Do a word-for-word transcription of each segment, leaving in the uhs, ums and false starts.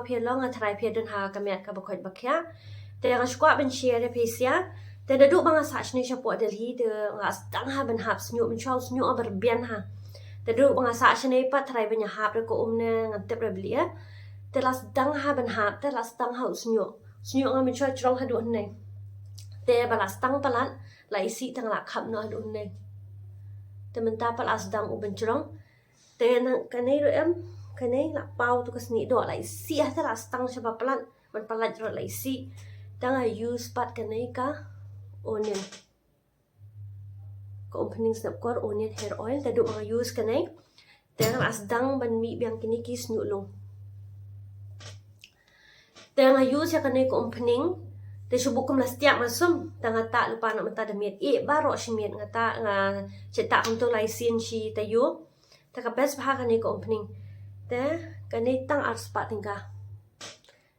phi long nga tharai phi don ha ka miat kaba koit ba khiah. Te nga shu kwah ban share ïa phi sha. Te naduh ba nga sah shane shapoh Delhi te nga sdang ha ban hap shñiuh, mynshuwa u shñiuh nga ba rbian ha. Te naduh ba nga sah shane pat tharai ban ïa hap re ka um ne ngan tip re bli eh. Te la sdang ha ban hap, te la sdang ha u shñiuh. Shñiuh nga mynshuwa jrong haduh hynne. Te ba la sdang palat, la isih te nga la khap noh haduh hynne. Te mynta pat la sdang u ban jrong. Te nang kane ruh em, kane la paw tu ka snieh doh, la isih ha te la sdang shaba palat, ban palat ruh la isih. Te nga use pat kane ka Onion. Ka Umphniang Snap Kor Onion Hair Oil, te naduh ba nga use kane. Te nga la sdang ban mih biang kine ki shñiuh lung. Te nga use ïa kane ka Umphniang. Te shu buh kum la stiap ma sum. Te nga tah lypa noh mynta da miet. Eh, baroh shi miet nga tah, nga shu tah kumto lai sien shi taïew. Te ka best bha kane ka Umphniang. Te kane tang ar spah tyngka.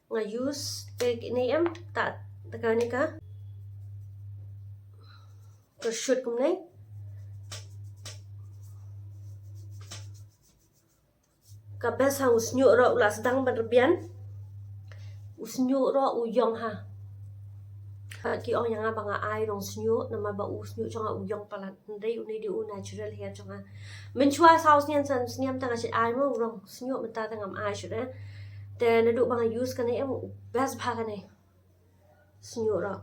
Nga use te kine em, tah, te kane ka. Ka shoot kumne. Ka best ha, u shñiuh ruh u la sdang ban rbian. U shñiuh ruh u ïong ha. Ki ong ïa nga ba nga ai rong shñiuh, namar ba u shñiuh jong nga u ïong palat. Hynrei une dei u natural hair jong nga. Mynshuwa saw snem, san snem te nga shait ai mo u rong shñiuh, mynta te ngam ai shuh eh. Te naduh ba nga use kane em, u best bha kane. Shñiuh ruh.